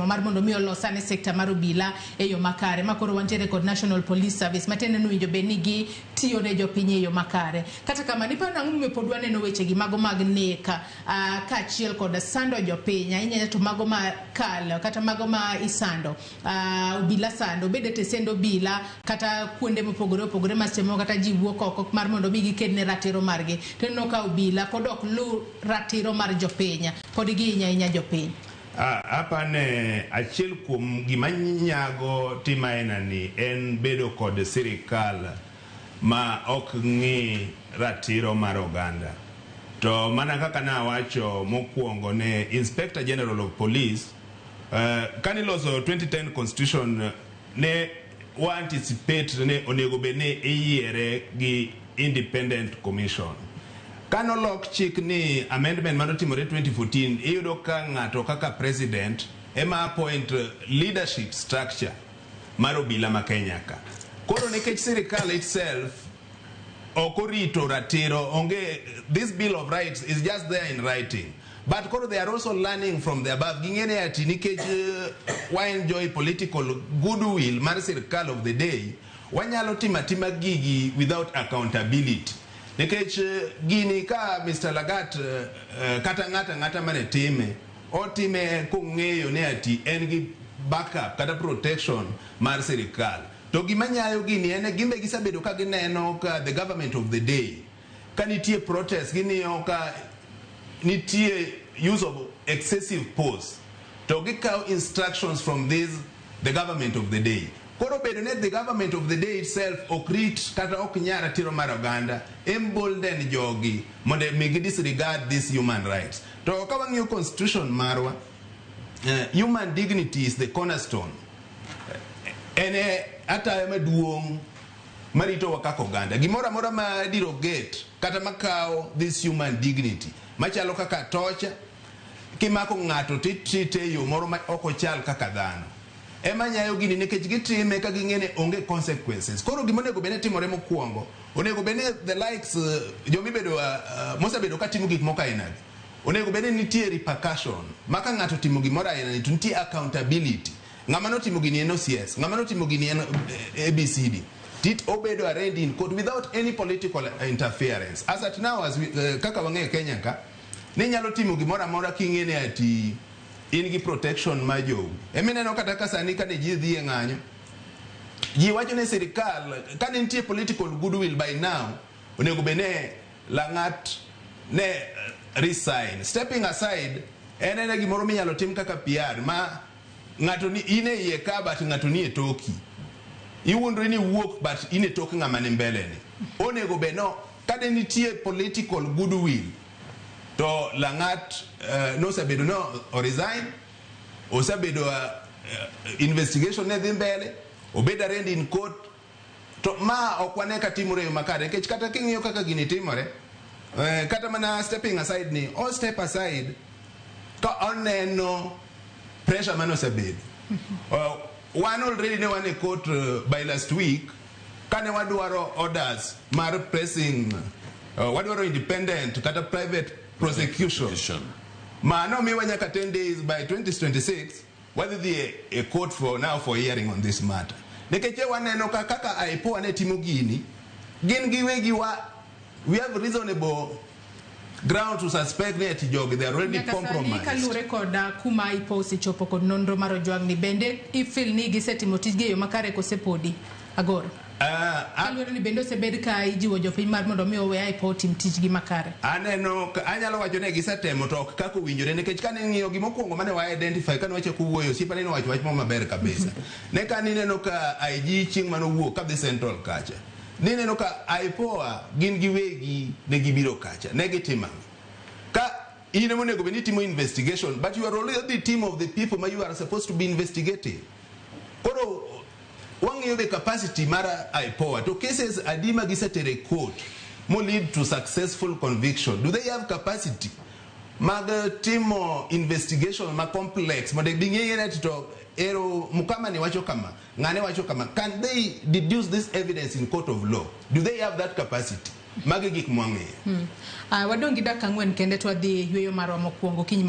temo mar mondo mi olos ane sekta mar obila e yo makare. Ma koro wantiere kod National Police Service matiende ni owinjo bed ni gitiyo ne jopiny e yo makare. Kata kamano, iparo nang'o momiyo pod waneno wechegi mago mag nek kaachiel kod sando jopiny ahinya to mago ma kal kata mago ma isando obila sando obed e tesend obila kata kuonde mopogore opogore ma seche moko kata ji wuok oko mar mondo mi giked ne ratiro margi to ineno ka obila pod ok luw ratiro mar jopiny pod gihinyo ahinya jopiny. Apane achiel kuom gima nyago tim aina ni en bedo kod sirikal ma ok ng'i ratiro mar oganda. To mana kaka nawacho mokwongo ne Inspector General of Police, kaniloso 2010 constitution ne wa anticipate ne onego bed ni iyiere gi independent commission. Kanolok chik ni amendment manotimore 2014, iyudo ka ng'ato kaka president ema appoint leadership structure mar obila ma Kenya ka. Koro nikech sirikal itself ok orito ratiro, onge this Bill of Rights is just there in writing. But koro they are also learning from the above. Ging'e ni ati nikech wa enjoy political goodwill mar sirikal of the day, wanyalo timo atima gigi without accountability. Nikech gini ka Mr. Lagat kata ng'ata ng'ata mane time, otime kong'eyo ni ati en gi backup kata protection mar sirikal. To gima nyayo gini en gimbe gisebedo ka gineno ka the government of the day ka nitie protest, ging'iyo ka nitie use of excessive force to gikawo instructions from this the government of the day. Koro bedo ni the government of the day itself ok rit kata ok nya ratiro mar oganda embolden jogi mondo mi gi disregard this human rights. To ka wang'iyo constitution marwa, human dignity is the cornerstone, en e ataya maduong' maritowa kaka oganda. Gimoro amora ma derogate kata makawo this human dignity machalo kaka torture, kimako ng'ato titreate e yo moro ma ok ochal kaka dhano, ema nyayo gini nikech gitime ka ging'e ni onge consequences. Koro gima onego bed ni timore mokwongo, onego bed ni the likes jomibedo mosebedo ka timo gik moko aina gi, onego bed ni nitie repercussion ma ka ng'ato otimo gimoro aina ni to nitie accountability. Ng'ama notimo gini en OCS, ng'ama notimo gini en ABCD tit obedo arraigned in court without any political interference. As at now, as we, kaka wang'eyo Kenya ka ni nyalo timo gimoro amora king'e ni ati in gi protection ma jou. Emineno kata ka sani kane ji dhi e ng'anyo, ji wacho ni sirikal kane nitie political goodwill by now onego bed ne Lang'at ne resign. Stepping aside en ena gimoro minyalo tim kaka PR ma ng'ato ni in e iye ka but ng'ato ni e toki, iwuondri ni wuok but in e tok ng'ama ni mbele ni. Onego bed no kane nitie political goodwill to Lang'at nosebedo no o resign, osebedo investigation ne dhi mbele, obed arraigned in court. To ma ok wane ka timore e yo makare nikech kata king'iyo kaka gini timore, kata mana stepping aside ni o step aside ka oneno pressure mane osebedo. Wan already ne wan e court by last week kane wadwaro orders mar pressing, wadwaro independent kata private prosecution ma nomiwa nyaka 10 days. By 2026 wadhi dhi e court for now for hearing on this matter nikech e waneno ka kaka IPOA ne timo gini, gin giwegi wa we have reasonable ground to suspect ni ati jogi, they are already Nyaka sani compromised. Kaluwore kod kuma IPOA osechopo kod nonro mar Ojwang' ni, bende ifeel ni gisetimo tijgi e yo makare kose podi, Agoro? Kaluwore ni bende osebed ka ijiwo jopiny mar mondo mi owe IPOA otim tijgi makare. Aneno anyalo wacho ni gisetemo to ok kaka owinjore nikech kane ing'iyo gimokwongo mane wa identify kane wachako wuoyo, osiepane nowacho wach moro maber kabisa ne kane ineno ka IG chieng' manowuok kadhi Central kacha, nineno ka IPOA gin giwegi ne gibiro kacha ne gitimo ang'o ka in ema onego bed ni itimo investigation, but you are already the team of the people ma you are supposed to be investigating. Koro wang'iyo the capacity mar IPOA to cases adi ma gisetere court mo lead to successful conviction? Do they have capacity mag timo investigation ma complex mondo ging'e ni to ero mukama ni wacho kama, ng'ane wacho kama? Can they deduce this evidence in court of law? Do they have that capacity? Magi gik mwang'iyo. Wadong' gi dakika 4 kende to wadhi e yweyo marwa mokwongo kiny.